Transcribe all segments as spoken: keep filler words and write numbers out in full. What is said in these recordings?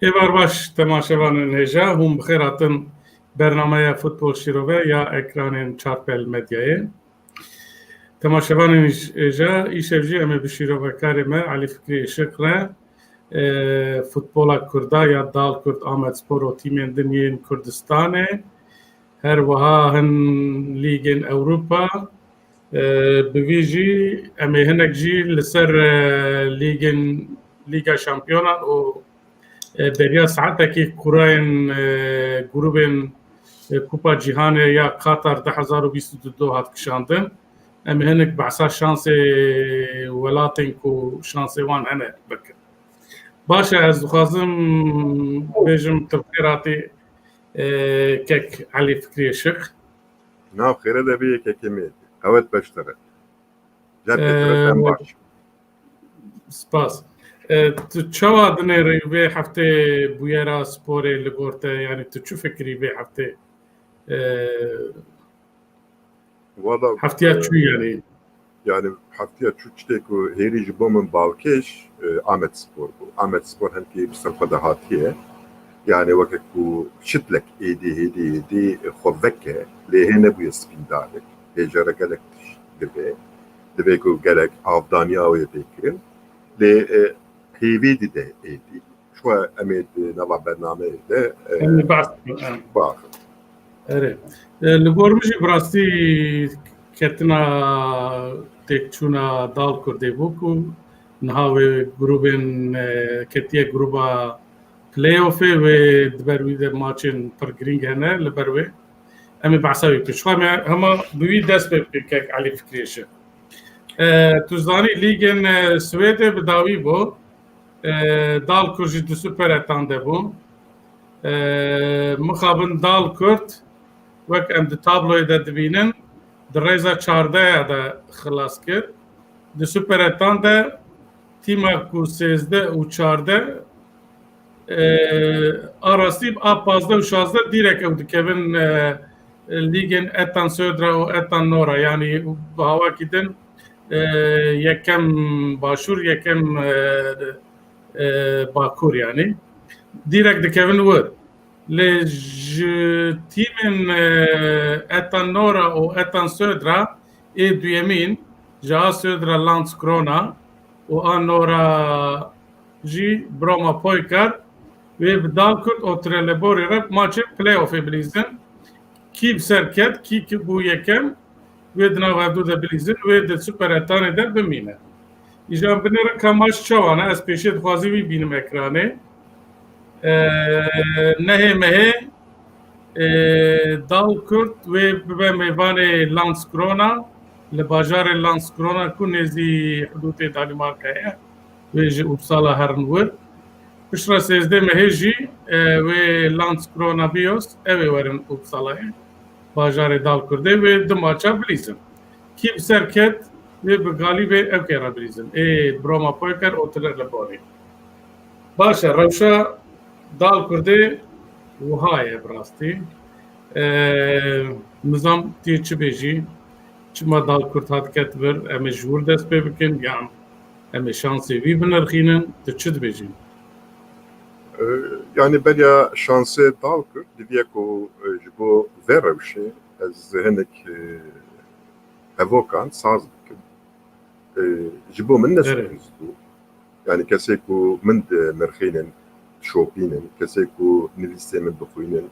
Êvar baş temaşevanên hêja, hûn bi xêr hatin bernameya Futbol Şîrove ya ekranên Çarpel Medyayê. Temaşevanên hêja, îşev jî em ê bi şîrovekarê me Elî Fikrî Işiq re, e, futbola Kurda ya Dal Kurd, Amed Spor û tîmên din yên Kurdistanê, her wiha hin lîgên Ewropa, e, bi vî jî em ê hinek jî li ser, e, lîgên, Lîga Şampiyonan û, e, beriya saetekî kurayên, e, grûbên, e, Kupa Cîhanê ya Qatar du hezar û bîst û du hat kişandin. Em ê hinek behsa şansê welatên ku şansê wan hene bikin. Baş e, ez dixwazim bêjim tu bi xêr hatî, e, kek Elî Fikrî Işiq. Nav xêre de bê kekê me. Qewet beştere. Cer Ee, pêştere dem baş. Spas. Ee, tu çawa dinêrî vê heftê bûyera sporê li gor te? Yani tu çi fikirî vê heftê? Ee, Valla, heftiya e, çû yani. Yani heftiya çû tiştê ku hêrî ji bo min balkêş, e, Amed Spor bû. Amed Spor hemkî bi ser xwe de hatiye. Yani weke ku şitlek êdî, hêdî, hêdî xwe veke, lê hê nebûye spîndarek. Hêjere gelek tişt divê. Divê ku gelek avdaniya wê bê kirin. Lê, e, hêvî dide êdî. Ji xwe em ê di nava bernameyê de, e, Em ê behs bikin, em. Baxin. Erê. E, li gor min jî bi rastî ketina têkçûna Dal Kurdê bû ku niha wê grûbên, e, ketiye grûba playoffê, wê di ber wî de maçên pir girîng hene li ber wê. Em ê behsa wî bikin. Ji xwe em ê hema bi wî dest pê bikin kek Elî Fikrî Işiq. E, tu zanî lîgên, e, Swêdê bi dawî bû. E, Dal Kurd jî di Super Etan de bû. E, mixabin Dal Kurd, wek em di tabloyê de dibînin, di rêza çardeya de xilas kir. Di Super Etan de tîma ku sêzdeh û çardeh, e, a rastî a pazdeh û şazdeh dîrek ew dikevin, e, lîgên Etan Södra û Etan Nora, yanî bi hawakî din, e, yekem başûr, yekem, e, e, bakur, yanî dîrek dikevin wir. Lê ji tîmên, e, Etan Nora û Etan Södra ê duyemîn, ji a Södra Landskrona û a Nora jî Broma Poykar, wê bi Dal Kurd û Trelleborg re maçê playoffê bilîzin. Kî bi ser ket, kî, kî bû yekem, wê di nav hevdû de bilîzin, wê di Super Etanê de bimîne. Îjan binêre ka maç çawa ne, ez pêşê dixwazî wî bînim ekranê. Ee, nehê mehê, ee, Dal Kurd wê bibe mêvanê Landskrona, li bajarê Landskrona ku nêzî hidûtê Danîmarkayê ye. Wê ji Uppsala herin wir. Piştre sêzdeh mehê jî, e, wê Landskrona Bios, ew ê werin Uppsalayê, bajarê Dal Kurdê, wê du maça bilîzin. Kî bi ser ket, wê bi galîbê ew kê re bilîzin. Ê Broma Poker û Trelleborg. Baş e, rewşa Dal Kurdê wiha ye bi rastî. E, nizam tu yê çi bêjî? Çima Dal Kurd hat ket vir? Em ê ji wir dest pê bikin, yan em ê şansê wî binirxînin? Tu çi dibêjî? E, yani beriya şansê Dal Kurd diviye ku, e, ji bo vê rewşê ez hinek, e, hevokan saz bikim. E, ji bo min ne Evet. sürpriz bû. Yani kesê ku min dinirxînin, dişopînin, kesê ku nivîsê min dixwînin,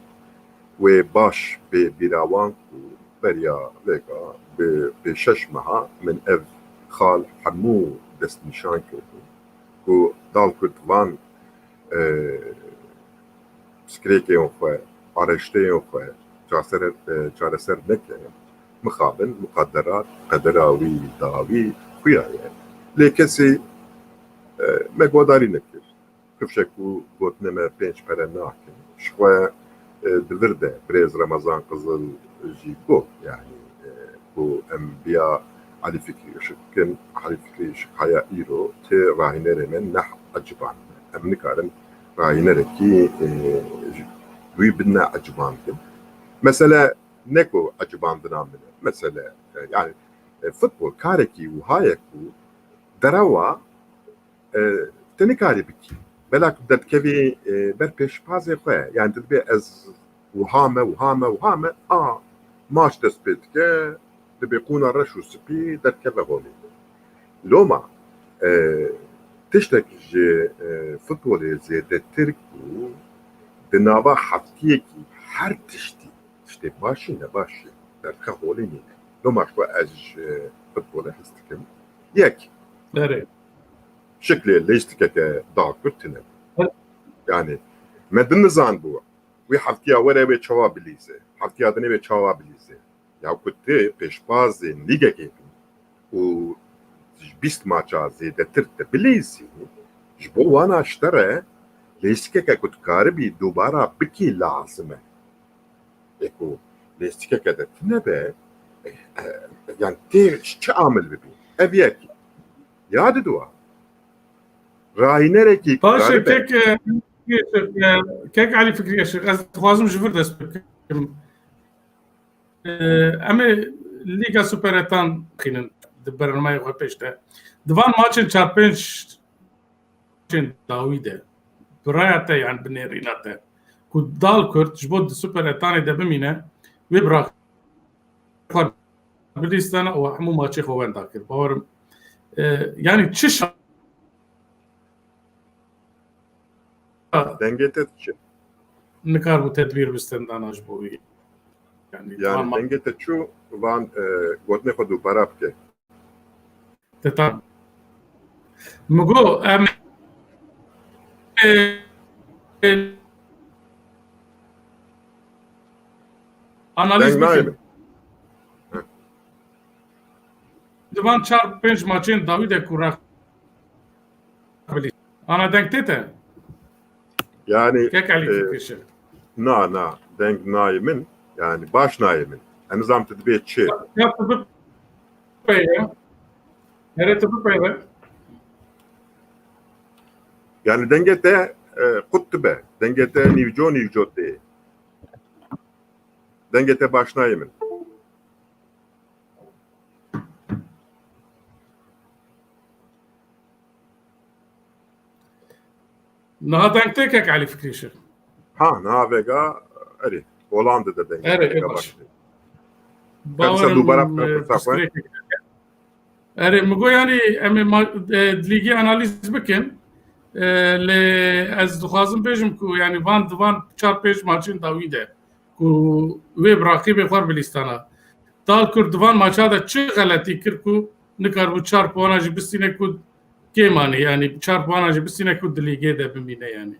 wê baş bê bîra wan ku beriya vêga bi, bi şeş meha min ev xal hemû destnîşan kirbûn ku Dal Kurd van, e, pirsgirêkên xwe, areşteyên xwe çaser, e, çareser neke, mixabin, muqaderat, qedera wî dawî xuya ye. Lê kesî, e, me guhdarî nekir. Kifşek û gotinê me pênc pere nakin. Ji xwe, e, di vir de birêz Remezan Qizil jî got, yanî, e, ku em biya Elî Fikrî Işik bikin, Elî Fikrî Işik haya îro tê rahînerê me neh ecibandine. Em nikarin rahînerekî, e, ji wî bidine ecibandin. Mesele ne ku ecibandina min e. Mesele, e, yani, e, futbol karekî wiha ye ku derewa, e, te nikarî bikî. Belek tu derdikevî, e, ber pêşbazê xwe. Yani tu dibê ez wiha me, wiha me, wiha me, a maç dest pê dike, dibê qûna reş û spî derdikeve holê. Loma, e, tiştek ji, e, futbolê zêdetir ku di nava heftiyekî her tiştî, tiştê baş jî nebaş jî, derdixe holê nîne. Loma ji xwe ez ji futbolê hez dikim. Yek. Erê. Şiklê lêstikeke Dalkurd tune bû. Erê. Yani, me din nizanbû. Wî heftiya were wê çawa bilîze. Heftiya dinê wê çawa bilîze. Ya ku tu pêşbazên lîgekê bî û ji bîst maça zêdetir te bilîzî, ji bo wana ji te re lêstikeke ku dikaribî dubara bikî lazim e. Ê ku lêstikeke de tune be, e, e, yani tê ji çi amil bibî? Ev yek. Ya diduwa. Rahînerekî Paşê karî be. Kek, e, Fikriye Şêx, e, Kek Elî Fikriye Şêx, ez dixwazim ji vir dest bikim. E, em ê Lîga Superetan xînin di bernameyê xwe pêş de. Di van maçên çar pênc maçên dawî de, bi raya te, yan bi nêrîna te, ku Dalkurd ji bo di Superetanê de bimîne, wê bi raqî xwe bilîstana û hemû maçê xwe wenda kir. Bawerim, e, yani çi şa- Dengê te diçe. Nikar bû tedbîr bistendana ji bo wî. Yani, Yani van ma- dengê te çû, van, e, gotinê xwe dubara bike. Te tam. Min got, em, e, e, analiz Deng nayê bikin. Min. Heh. Di van çar pênc maçên dawî de ku rex bilî. Ana deng tê te? Yani, Kek Elî e, Fikriye Şêx. Na, na, deng nayê min. Yani, baş nayê min. Em nizam tu dibê çi? Ya tu bipeyre. Here tu bipeyre. Yani, dengê te, e, qut dibe. Dengê te nîvco, nîvco tê. Dengê te baş nayê min. Niha deng tê Kek Elî Fikriye Şêx? Ha, niha vêga, erê, Holandê de deng Erê, tê, ê vêga baş. Baş tê. Bawerim, dubara e, pirsa xwe. Pistrêkek. Erê, min got, yani, em ê ma-, e, di lîgê analîz bikin. E, lê ez dixwazim bêjim ku, yani, van, di van çar pênc maçên dawî de ku wê bi raqîbê xwe bilîstana. Dalkurd di van maça de çi xeletî kir ku nikaribû çar puana jî bistîne ku kêm anî, yani çar puana jî bistîne ku di lîgê de bimîne yani.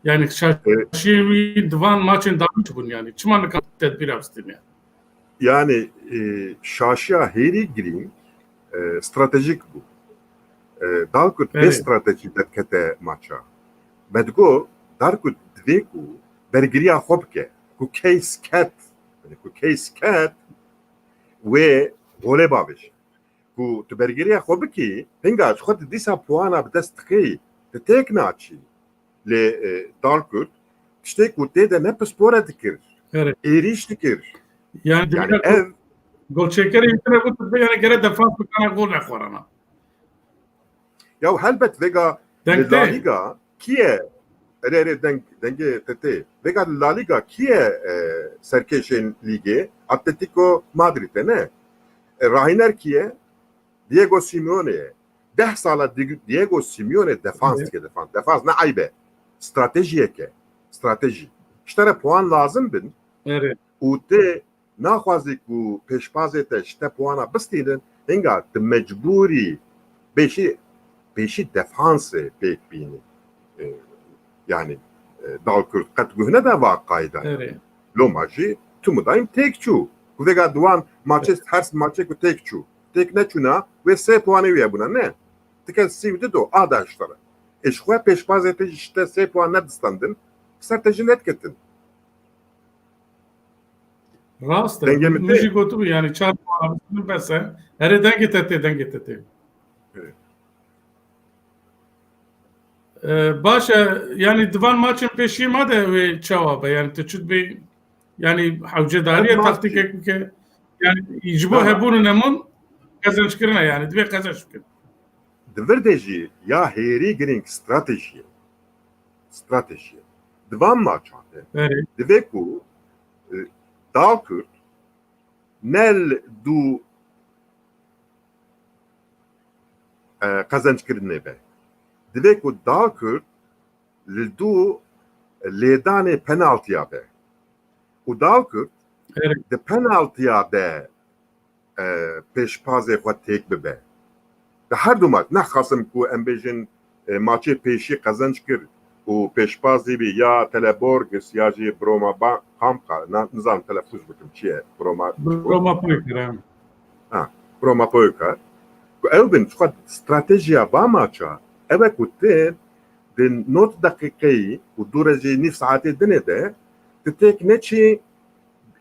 Yani şaşiyê wî di van maçên dawî çi bûn yani? Çima nikar tedbîra bistîne? Yani, e, şaşiya hêrî girîng, e, stratejîk bû. E, Dalkurd bê Evet. stratejî derkete maça. Me digot, Dalkurd divê ku bergiriya xwe bike, ku case ket, yani ku case ket, wê holê bavêje. Ku tu bergiriya xwe bikî, hinga ji xwe tu dîsa puana bi dest dixî, tu têk naçî. Lê, e, Dalkurd tiştê ku tê de ne pispor e dikir, Evet. êrîş dikir. Yani, Yani, yani ev Golçekerê yekine got, yani gere defans bikana gol nexwarana. Ya helbet vêga Deng li La tê. Liga kî ye? Erê, erê, deng, dengê te tê. Vêga li La Liga kî ye, e, serkêşên lîgê? Atletico Madrid e, ne? E, rahîner kî ye? Diego Simeone ye. Deh sala Di-, Diego Simeone defans Evet. dike, defans. Defans ne eyb e. Stratejiyek e. Stratejî. Ji te re puan lazim bin. Evet. Û tê naxwazî ku pêşbazê te ji te puana bistînin, hinga tu mecbûrî pêşî, pêşî defansê pêk bînî. E, yani, e, Dalkurd qet guh neda va qayda. Evet. Loma jî tu mudayim têk çû. Ku vêga diwan maçê, her maçê ku têk çû. Têk neçûna, wê sê puanê wî hebûna, ne? Tike sî û du do, a da ji te re. Ê ji xwe pêşbazê te jî ji te sê puan nedistandin, ser te jî nediketin. Rast e. Dengê min Min tê. jî gotibû, yani çar puan bes e. Erê dengê te tê, dengê te tê. Evet. Ee, baş e, yani divan maçên pêşî ma de wê çawa be? Yani tu çut bê, yani hewcedariye Ev maç taktîkek bike. Yani ji bo Tamam. hebûn û nemûn qezenç kirine yani. Divê qezenç bikin. Di vir de jî ya hêrî girîng stratejî ye. Stratejî ye. Di van maçan de divê ku, e, Dalkurt ne li dû, e, qezenckirinê be. Divê ku Dalkurt li dû lêdanê penaltiya be. Û Dalkurt di penaltiya de, e, pêşpazê xwe têk bibe. Di her du maç, nexasim ku em bêjin, e, maçê pêşî qezenc kir û pêşpazî bî ya Teleborgis ya jî Broma Ba-, Kamka, na-, nizanim telefûz bikim çi ye, Broma Broma Poykar, ha. Ha, Broma Poykar. Ku ew bin, çiqas stratejiya va maça, ew e ku tu di not deqîqeyî û dû re jî nîv saetê dinê de, tu têk neçî,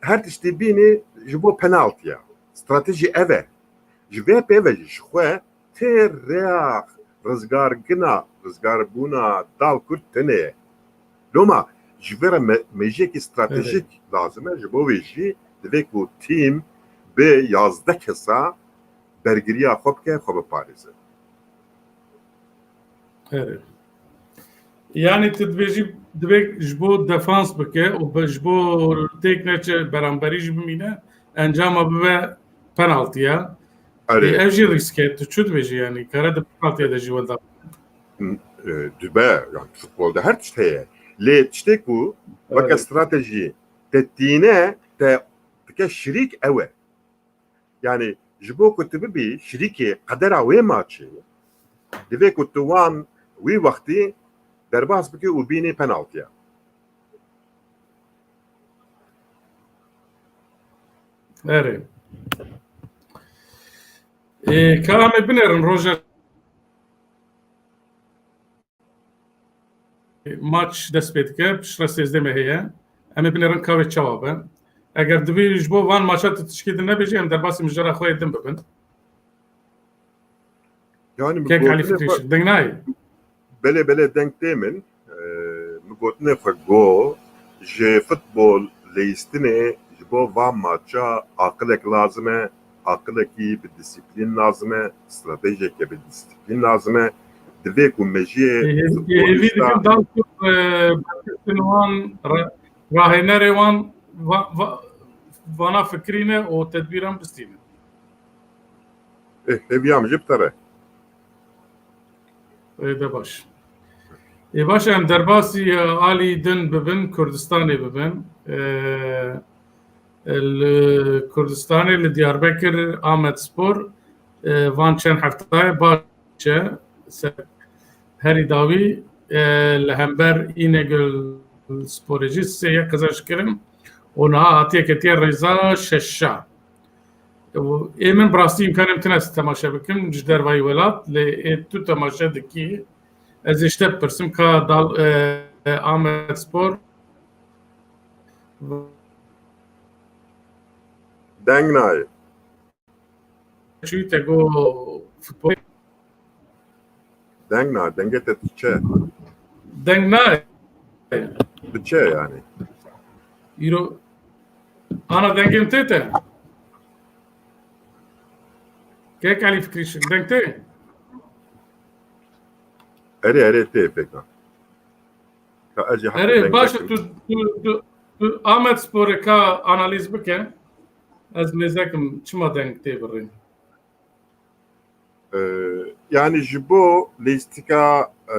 her tiştî bînî ji bo penaltiya. Stratejî ev e. Ji vê pê ve jî ji xwe tê rêya rizgargina, rizgarbûna Dalkurt tune ye. Loma ji vê re me-, mejiyekî stratejîk lazim e, ji bo wê jî divê ku tîm bi yazdeh kesa bergiriya xwe bike, xwe biparêze. Evet. Yani tu dibêjî divê ji bo defans bike û be-, ji bo têk neçe beramberî jî bimîne, encama bibe penaltiya. Erê. Ê, ev jî rîsk e. Tu çi dibêjî yani? Kare di penaltiya de jî wenda. E, dibe, yani futbolda her tişt heye. Lê tiştê ku weke stratejî te tîne, te dike şirîk ew e. Yani ji bo ku tu bibî şirîkê qedera wê maçê, divê ku tu wan wî wextî derbas bikî û bînî penaltiya. Erê. Ê, ka em ê binêrin roja maç dest pê dike, piştre sêzdeh mehê ye. Em ê binêrin ka wê çawa be. Eger divê ji bo van maça tu tişkî din nebêjî, em derbasî mijara xwe yê din bibin. Yani, min Kek Elî gotinê Fikrî xwe, Şik, deng nayê? Belê, belê, deng tê min. Ee, min gotinê xwe got, ji futbol leyîstinê ji bo van maça aqilek lazim e, aqilekî bi disiplîn lazim e, stratejiyeke bi disiplîn lazim e. Divê ku mejiyê Ê, hêvî, hêvî dikim futbolîsta dal ku, e, berpirsên wan, ra-, rahênerê wan va-, va-, vana fikrîne û tedbîran bistîne. Ê, hêviya min jî bi te re. Ê, de baş. Ê, baş, em derbasî, e, alî din bibin, Kurdistanê bibin. E, li Kurdistanê, li Diyarbekir, Amedspor, e, van çend heftayê baş e, ser herî dawî, e, li hember Înegölsporê jî sê yek qezenc kirin û niha hatiye ketiye rêza şeşa. Û ê min bi rastî îmkanê min tune ez temaşe bikim ji dervayî welat, lê ê tu temaşe dikî, ez ê ji te bipirsim ka dal, e, e, Amedspor Deng nayê. Çûyî te got futbol. Deng na, dengê te diçe. Deng nayê. Diçe yani. Îro ana dengê min tê te. Kek Elî Fikrî Şik, deng tê? Erê, erê, tê pêkan. Ka ez jî heta Erê, deng baş e, nekim. Tu, tu, tu, tu Amedsporê ka analîz bike. Ez mêzekim çima deng tê birîn. Ee, yani ji bo lîstika, e,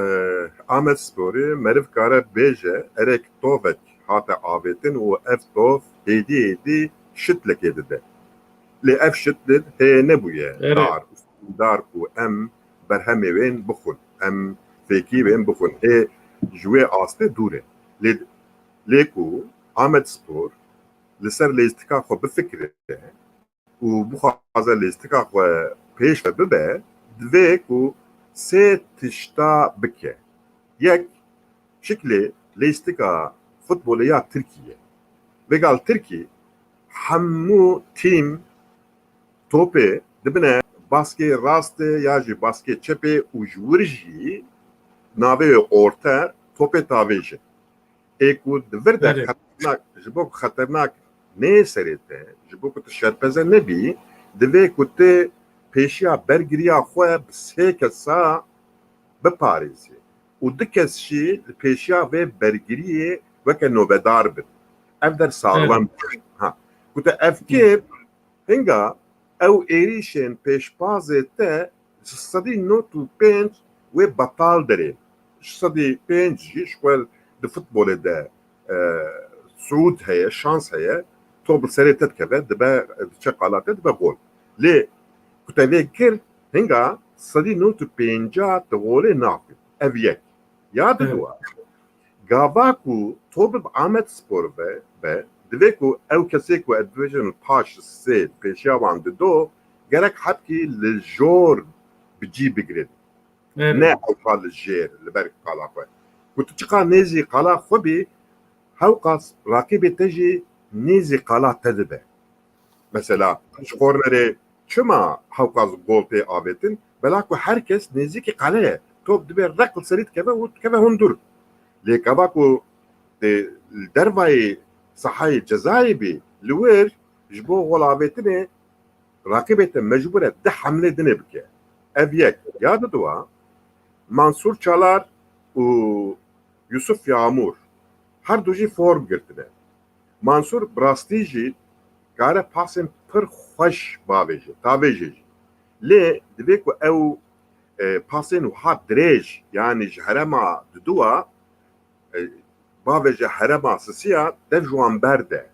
Amedsporê meriv kare bêje, erek tovek hate avêtin û ev tov hêdî hêdî şitlekê dide. Lê ev şitl hê nebûye Erê. dar, dar ku em berhemê wên bixwin, em fêkî wên bixwin. Hê ji wê astê dûr e. Lê, lê ku Amedspor li ser lîstika xwe bifikire, û bixwaze lîstika xwe pêş ve bibe, divê ku sê tişta bike. Yek, şiklê lîstika futbolê ya Tirkiyê. Vêgal Tirkî hemû tîm topê dibine baskê rastê ya jî baskê çepê û ji wir jî navê wê orte topê tavêj e. Ê ku di vir de Belê. xeternak, ji bo ku xeternak neyê serê te, ji bo ku tu şerpeze nebî, divê ku tu pêşiya bergiriya xwe bi sê kesa biparêzê û du kes jî li pêşiya vê bergiriyê weke nobedar bin. Ev der saxlem. Ha. Ku te ev kê hinga ew êrîşên pêşbazê te ji sedî nod û pênc wê betal derê. Ji sedî pênc jî ji xwe di futbolê de, e, sûd heye, şans heye, top li serê te dikeve, dibe, diçe qala te, dibe gol. Lê ku te vê kir, hinga sedî nod û pênca tu golê nakî. Ev yek. Ya diduwa, gava ku top bi Amedspor ve, be, divê ku ew kesê ku ez dibêjin paş sê pêşiya wan dido, gerek hebkî li jor bi cî bigrin. Evet. Ne ewha li jêr, li ber qala xwe. Ku tu çiqa nêzî qala xwe bî, hewqas raqîbê te jî nêzî qala te dibe. Mesela, ji kornerê çima hewqas gol tê avêtin? Bela ku her kes nêzîkî qale ye. Top dibê req li serî dikeve û dikeve hundur. Lê gava ku tê li dervayê sahayê cezayê bî, li wir ji bo gol avêtinê raqîbê te mecbûr e du hemlê dinê bike. Ev yek. Ya diduwa, Mansûr Çalar û Yusuf Yağmur her du jî form girtine. Mansûr bi rastî jî kare pasên pir xweş bavêje, tavêje jî. Lê divê ku ew, e, pasên wiha dirêj, yanî ji herema diduwa, e, bavêje herema sisiya dev ji wan berde.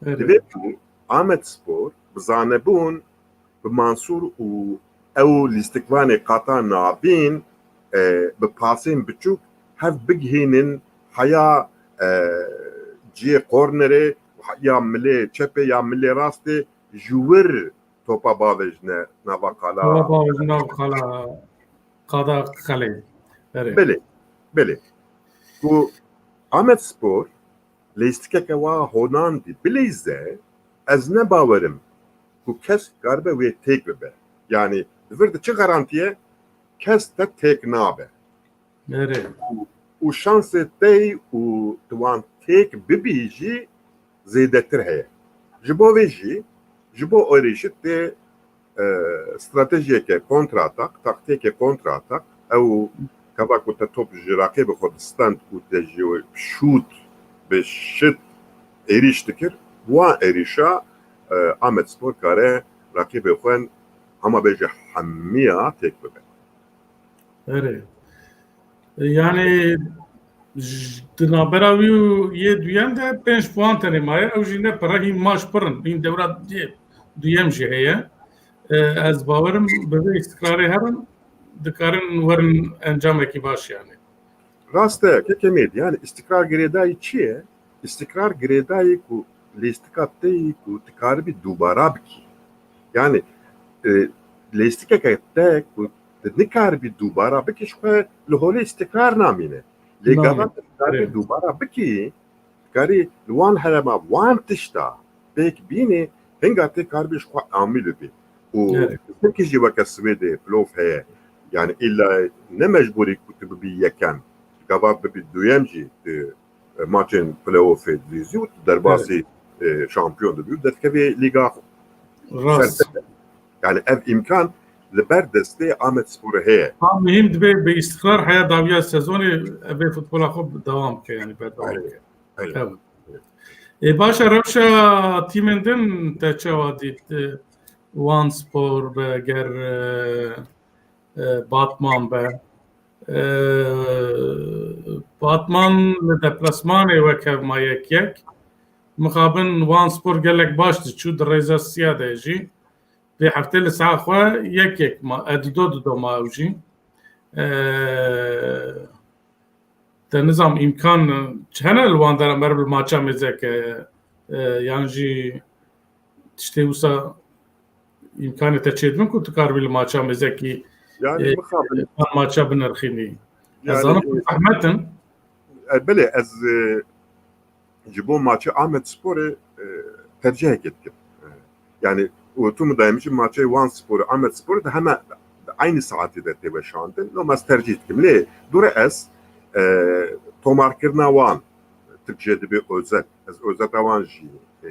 Erê. Divê ku Amedspor bi zanebûn bi Mansûr û ew lîstikvanê qata navîn, e, bi pasên biçûk hev bigihînin heya, e, cihê kornerê ya milê çepê ya milê rastê ji wir topa bavêjine nava qala. Topa bavêjine nava qala, qada qelê. Erê. Belê, belê. Ku Amedspor lîstikeke wa honandî bilîze, ez ne bawerim ku kes karibe wê têk bibe. Yanî di vir de çi garantiye? Kes te têk nabe. Erê. Û, û şansê te û tu wan têk bibî jî zêdetir heye. Ji bo vê jî, ji bo êrîşî tê, e, stratejiyeke kontratak, taktiyeke kontratak, ew gava ku te top ji raqîbê xwe distend û te ji şût bi şit êrîş dikir, wan êrîşa, e, Amedspor kare raqîbê xwe hema bêje hemiya têk bibe. Erê. Yani, j-, di navbera wî û yê duyem de pênc puan tenê maye. Ew jî ne pir e, hîn maç pir in. Hîn dewra duyê-, duyem jî heye. E, ez bawerim bi vê îstikrarê herin, dikarin werin encamekî baş yani. Rast e, kekê Mêd, yani îstikrar girêdayî çi ye? Îstikrar girêdayî ku lîstika te yî ku tu karibî dubara bikî. Yani, e, lîstikeke te ku tu nikaribî dubara bikî, ji xwe li holê îstikrar namîne. Lê Namîne. Gava tu karibî Evet. dubara bikî, karî li wan herema wan tişta pêk bînî, hinga tê karibî ji xwe amîl bibî. Û Evet. Tirkî jî weke Swêdê playoff heye. Yani îlla ne mecbûrî ku tu bibî yekem. Gava bibî duyem jî tu, e, maçên playoffê dilîzî û tu derbasî, Evet. e, şampiyon dibî û derdikevî lîga Rast. ser te. Yani ev îmkan li ber destê Amedsporê heye. Ha, muhîm dibe bi îstiqrar heya dawiya sezonê ev ê futbola xwe dewam bike, yani berdewam Aynen. bike. Aynen. Evet. Ê, baş e, rewşa tîmên din te çawa dît? E, Wan Spor be, ger, e, e, Batman be. E, Batman li deplasmanê wek hev ma yek yek. Mixabin Wan Spor gelek baş diçû, di rêza siya de jî. Vê heftê li saet xwe yek yek ma, e, dido dido ma ew jî. E, Te nizam îmkan, e, hene li wan dera meriv li maça mêzeke, e, yan jî tiştê wisa îmkanê te çêdibin ku tu karibî li maça mêzekî, Yani e, mixabin. Van maça binirxînî. Ez Yani, zanim e, zehmet in. E, belê, ez, e, ji bo maçê Amedsporê, e, tercihekê dikim. E, yani, û tu min dayê min jî maçê Wan Sporê, Amedsporê de heme di eynî saetê de tê weşandin. No, ez tercih dikim. Lê dûre ez, e, tomarkirina wan, Tirkçe dibê özet. Ez özeta wan jî, e,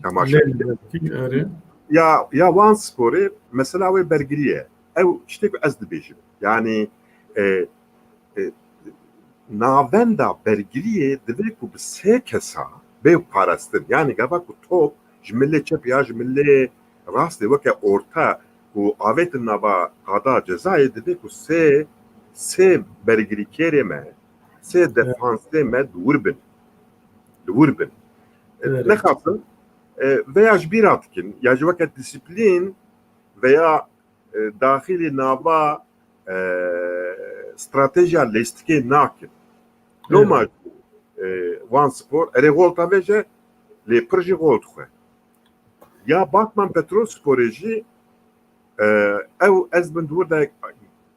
temaşe Lê dikim. Erê. ya, ya Wan Sporê mesela wê bergirî ye. Ew tiştê ku ez dibêjim. Yani, e, e, navenda bergiriyê divê ku bi sê kesa bê parastin. Yani gava ku top ji milê çep ya ji milê rastê weke orta ku avêtin nava qada cezayê, divê ku sê, sê bergirîkêrê me, sê defansê me di wir bin. Li wir bin. E, Evet. Nexasin, e, veya ji bîra dikin, ya ji weke disiplîn veya, e, daxilî nava, e, stratejiya lêstikê nakin. Loma, Evet. e, Wan Spor, erê gol ta veje, lê pir jî gol dixwe. Ya Batman Petrol Sporê jî, e, ew ez bin di wir de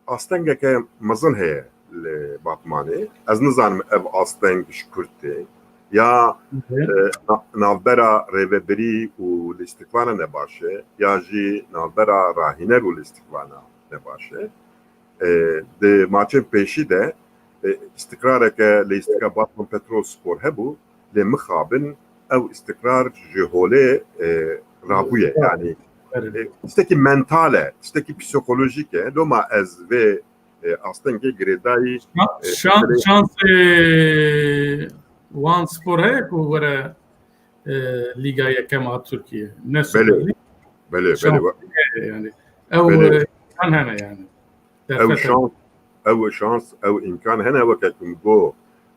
astengeke mezin heye li Batmanê. Ez nizanim ev asteng ji ku tê. Ya, Hı hı. e, na-, navbera rêvebirî û lîstikvana ne baş e, ya jî navbera rahîner û lîstikvana ne baş e. E, di maçên pêşî de, e, îstikrareke lîstika Batman Petrol Spor hebû, lê mixabin ew îstikrar ji holê, e, rabûye. Evet. Yani, Evet. e, tiştekî mental e, tiştekî psîkolojîk e. Loma ez vê, e, astengê girêdayî, Şan-, e, şan-, şansê Wan Spor heye ku were, e, Lîga Yekem a Tirkiye. Ne Belê. Süper Lig. Belê, belê. Şansê heye yani. Ew, Belê. e, kan hene yani. Ew Derfet hene. şans, ew şans, ew îmkan hene weke ku min got,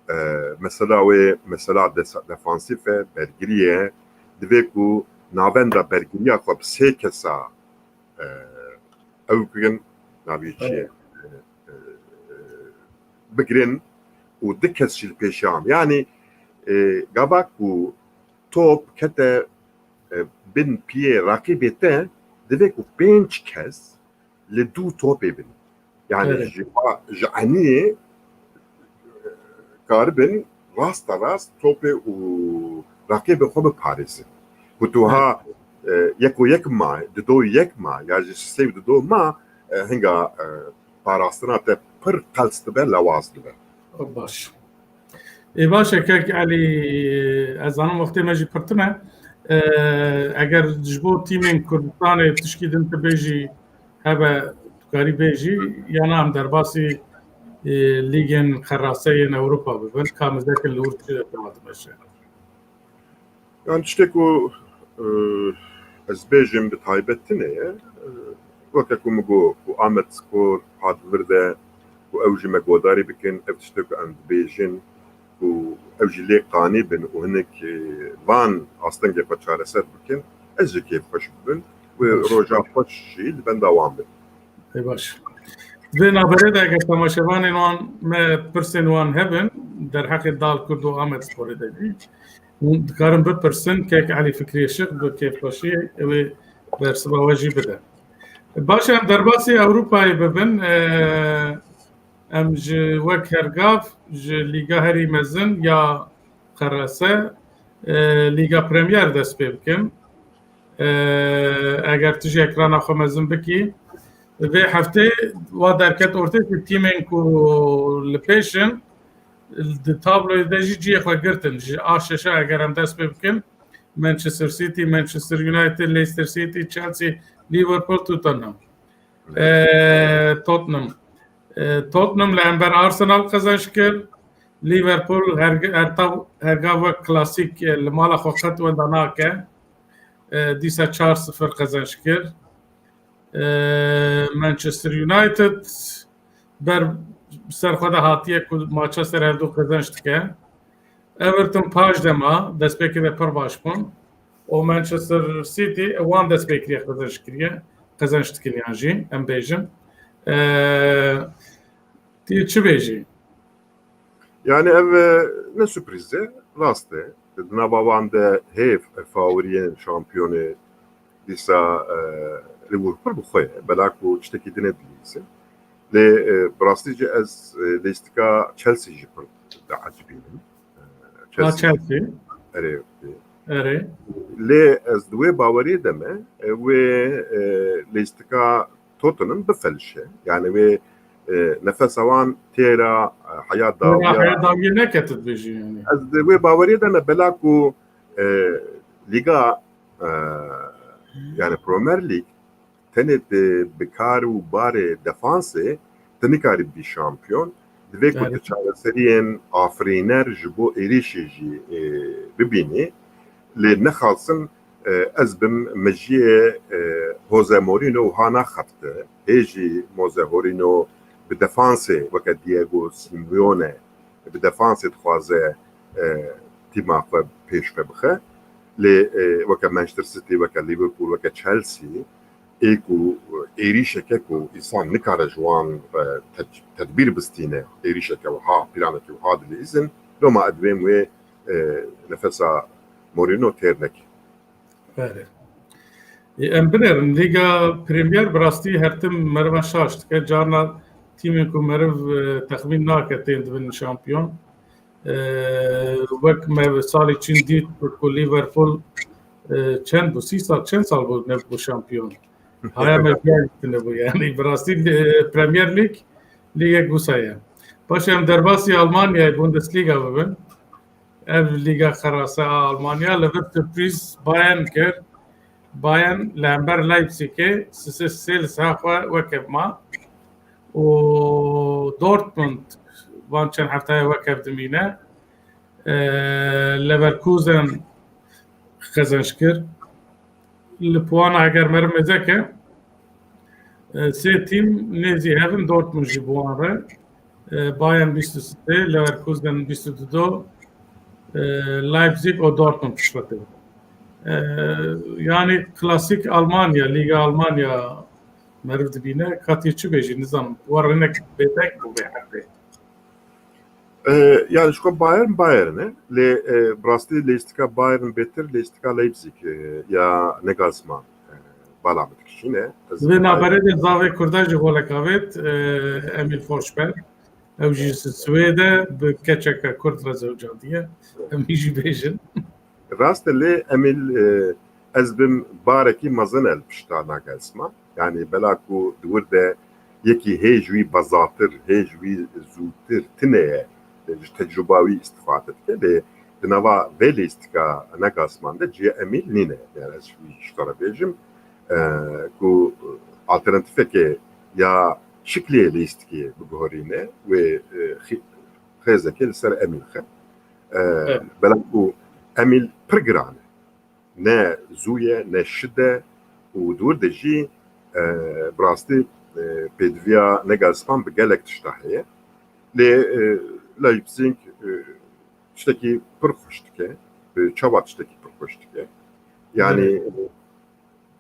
e, mesela wê, mesela desa-, defansîf e, bergirî ye. Divê ku navenda bergiriya xwe bi sê kesa, e, ew bikin, navê çi ye? Evet. E, e, bigirin û du kes jî li pêşiya em. Yani, e, gava ku top kete, e, bin piyê raqîbê te, divê ku pênc kes li dû topê bin. Yani Evet. ji, ji eniyê, e, karibin rasta rast topê û raqîbê xwe biparêzin. Ku tu ha, Evet. e, yek û yek ma, dido yek ma, ya jî sê û dido ma, e, hinga, e, parastina te pir qels dibe, lawaz dibe. Baş. Ê, baş e, kek Elî, ez zanim wextê me jî pir tim e. E, eger ji bo tîmên Kurdistanê tişkî din tu bêjî hebe, tu karî bêjî, ya na em derbasî, e, lîgên xeraseyên Ewropa bibin, ka mizdekin li wir çi dema dimeşe? Yan tiştê ku, e, ez bêjim bi taybet tune ye. E, weke ku min got, ku Amed Spor hat vir de, ku ew ji me godarî bikin, ev tiştê ku em dibêjin, ku ew jî lê qanî bin û hinek, e, van astengê xwe çareser bikin, ez jî kêfxweş bibim. Wê Baş. roja xweş jî li benda wan bin. Ê baş. Di vê navberê de eger temaşevanên wan me pirsên wan hebin, derheqê Dal Kurd û Amed Sporê de jî, hûn dikarin bipirsin, kek Elî Fikriyê Şix bi kêfxweşiyê ew ê bersiva we jî bide. Baş e, em derbasî Ewropayê bibin. E, em ji wek hergav ji Lîga herî mezin ya Q R S, e, Lîga Premier dest pê bikin. E, eger tu jî ekrana xwe mezin bikî, vê heftê wa derket ortê ku tîmên ku li pêş in, di tabloyê de jî cihê xwe girtin. Ji A şeşa eger em dest pê bikin, Manchester City, Manchester United, Leicester City, Chelsea, Liverpool, Tottenham. E, Tottenham. E, Tottenham li hember Arsenal qezenc kir. Liverpool her, her tav, hergav wek klasîk, e, li mala xwe qet wenda nake. E, dîsa çar sifir qezenc kir. E, Manchester United ber ser xwe de hatiye ku maça ser hevdu qezenc dike. Everton paş dema destpêkê de pir baş bûn. Û Manchester City wan destpêkiriye qezenc kiriye. Qezenc dikiriyan jî, em bêjin. E, tu çi bêjî? Yani ev, e, ne sürpriz e, rast e. Di nava wan de hê favoriyên şampiyonê dîsa, e, Liverpool bi xwe ye. Bela ku tiştekî din e dilîzin. Lê, e, bi rastî jî ez, e, lîstika Chelsea jî pir diecibînim. E, Ha, Chelsea. Chelsea. Erê, erê. Erê. Lê ez di wê baweriyê de me, e, wê, e, lîstika Tottenham bifelişe. Yani wê, e, nefesa wan têra, e, heya dawiya. Heya dawiya neket dibêjî yani. Ez di wê baweriyê de me bela ku, e, Lîga, e, Yani Premier League tenê di bi kar û barê defansê tu nikarî bî şampiyon. Divê ku Evet. tu çareseriyên afirîner ji bo êrîşê jî, e, bibînî. Lê nexasim, e, ez bim mejiyê, e, Jose Mourinho wiha naxebite. Hê jî Jose Mourinho bi defansê weke Diego Simeone bi defansê dixwaze, e, tîma xwe pêş ve bixe. Lê, e, weke Manchester City, weke Liverpool, weke Chelsea, ê ku êrîşeke ku însan nikare ji wan re ted-, tedbîr bistîne, êrîşeke wiha, planeke wiha dilîzin, loma ez divêm wê, e, nefesa Mourinho têr neke. Belê. Ê, em binêrin, Lîga Premier bi rastî her tim merive şaş dike. Carna tîmên ku meriv, e, texmîn nake tên dibin şampiyon. E, wek me salê çûn dît ku Liverpool, e, çend bû? Sî sal, çend sal bû nebû şampiyon? Haya me geltine bû yani. Bi rastî, e, Premier League, lîgek wisa ye. Paşê em derbasî Almanyayê, Bundesliga bibin. Ev lîga xerase a Almanya li vir sürprîz Bayern kir. Bayern li hember Leipzigê sisê sê li sê xwe weke ma û Dortmund van çend hefteye weke dimîne. E, Leverkusen qezenc kir. Li puana eger meriv mêze ke, e, sê tîm nêzî hev in, Dortmund jî bi wan re, e, Bayern bîst û sê, Leverkusen bîst û du, e, Leipzig û Dortmund piştre tê. E, yani klasîk Almanya, Lîga Almanya meriv dibîne, katî çi bêjî, nizanim, war hinek bêdeng bû vê heftê. E, yani ji xwe Bayern, Bayern e. Lê, e, bi rastî lêstika Bayern bêtir lêstika Leipzig, e, ya Nagelsmann, e, bala min dikişîne. Ez Di vê naberê de zavê Kurda jî golek avêt, e, Emil Forsberg. Ew jî ji Swêd e, bi keçeke Kurd re zewcandiye. Em jî bêjin. Rast e, lê Emil, e, ez bim barekî mezin e li pişta Nagelsmann. Yani bela ku di wir de yekî hê ji wî bezatir, hê ji wî zûtir tine ye, e, ji tecrûba wî îstifade dike. Lê di nava vê lîstika Nagelsmann de cihê Emil nîne. Yani ez ji wî ji te re bêjim, e, ku alternatîfeke ya şiklê lîstikê biguherîne, wê, e, xi-, xêzekê li ser Emil xe. E, Evet. Bela ku Emil pir giran e. Ne zû ye, ne şid e û di wir de jî, e, bi rastî, e, pêdiviya Nagelsmann bi gelek tişta heye. Lê, e, Leipzig, e, tiştekî pir xweş dike. Bi çawa tiştekî pir xweş dike? Yani, Evet.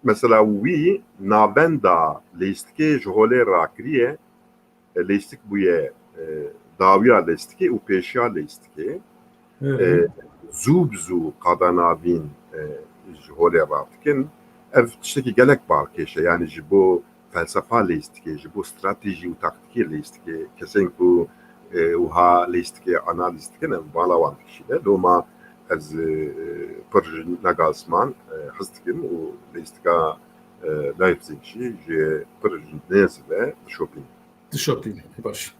Mesela wî navenda lîstikê ji holê rakiriye, e, lîstik bûye, e, dawiya lîstikê û pêşiya lîstikê. Hı hı. E, zû bi zû qada navîn, e, ji holê radikin. Ev tiştekî gelek balkêş e, yani ji bo felsefa lîstikê, ji bo stratejî û taktîkê lîstikê, kesên ku, e, wiha lîstikê analiz dikin, ev bala wan dikişîne. Loma ez, e, pir ji Nagelsmann, e, hez dikim û lîstika, e, Leipzig jî ji pir ji nêz ve dişopîne. Dişopîne, baş.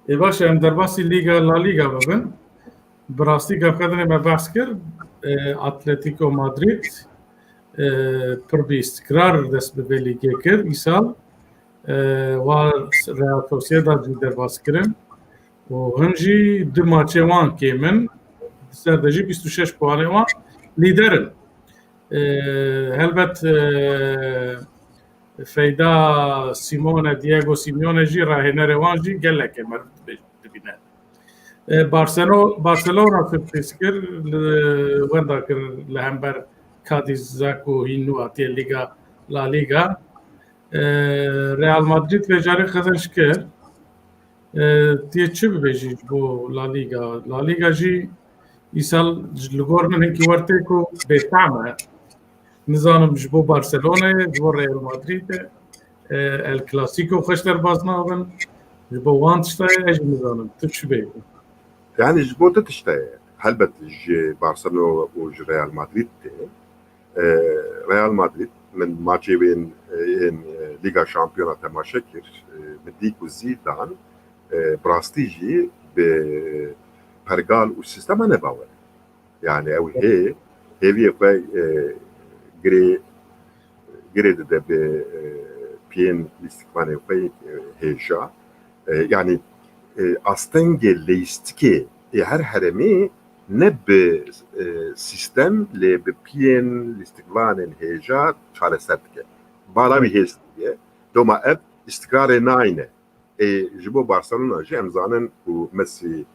Ê baş, em derbasî Lîga, La Lîga bibin. Bi rastî gavkadinê me behs kir, e, Atletico Madrid, e, pir bi îstikrar dest bi vê lîgê kir îsal. E, wa Real Sociedad jî derbas kirin. Û hin jî du maçê wan kêm in. Di ser de jî bîst û şeş puanê wan lîder in. E, helbet, e, feyda Simone, Diego Simeone jî, rahênerê wan jî gelek e meriv dibe-, dibîne. E, Barcelo-, Barcelona sürprîz kir, li, wenda kir li hember Cadiz ku hîn nû hatiye Lîga, La Lîga. E, Real Madrid vê carê qezenc kir. E, tu yê çi bibêjî ji bo La Lîga? La Lîga jî îsal li gor min hinkî wer tê ku bêtehm e. Nizanim ji bo Barcelonayê, ji bo Real Madridê, e, El Clasico xweş derbas nabin. Ji bo wan tişta ye, ez jî nizanim. Tu çi bêjî? Yani ji bo tu tişta ye. Helbet ji Barcelona û ji Real Madrid tê. E, Real Madrid, min maçê wên, e, yên, e, Lîga Şampiyona temaşe kir. E, min dî ku Zidane, e, bi rastî jî bi pergal û sîstema ne bawer e. Yani ew hê, hêviyê xwe, e, girê girê dide bi, e, piyên lîstikvanê xwe, e, hêja. E, yanî, e, astengê leyîstikê ê her herêmê ne bi, e, sîstem lê bi piyên lîstikvanên hêja çareser dike. Bala wî hêz diye. Doma ev îstikrarê nayne. Ê, ji bo Barcelona jî em zanin ku Messi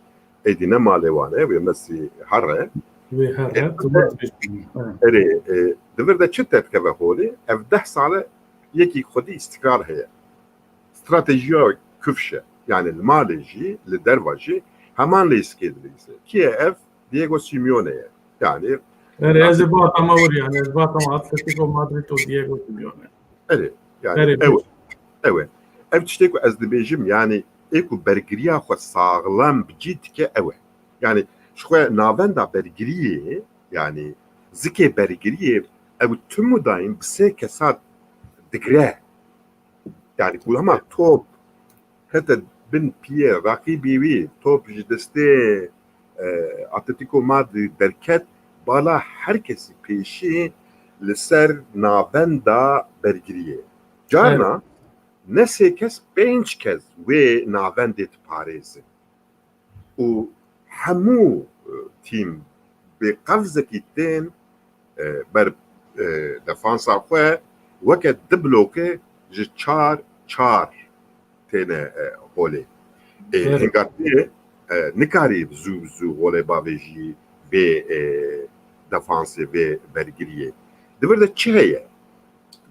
êdî ne malê wan e, wê Messi here. Wê here, Ê, tu wê dibêjî. Erê, e, di vir de çi tedkeve holê? Ev deh sal e yekî xwedî îstikrar heye. Stratejiya kifş e. Yani li malê jî, li derva jî heman leyîstikê dileyîse. Kî ye ev? Diego Simeone ye. Yani Erê, ez ê bata me wir, yani ez bata me Atletico Madrid û Diego Simeone. Erê, yani Erê, ew, ew e. Ev tiştê ku ez dibêjim, yani ê ku bergiriya xwe saxlem bi cî dike ew e. Yani ji xwe navenda bergiriyê, yani zikê bergiriyê ew tim û dayîn bi sê kesa digre. Yani ku hema top hete bin piyê raqîbî wî, top ji destê, e, Atletico Madrid derket, bala her kesî pêşî li ser navenda bergiriyê. Carna Evet. ne sê kes, pênc kes wê navendê diparêzin. Û hemû, e, tîm bi qevzekî tên, e, ber, e, defansa xwe, weke di bloke ji çar çar têne, e, holê. Ê, Evet. Hinga tê, e, nikarî zû bi zû holê bavêjî vê, e, defansê, vê bergiriyê. Di vir de çi heye?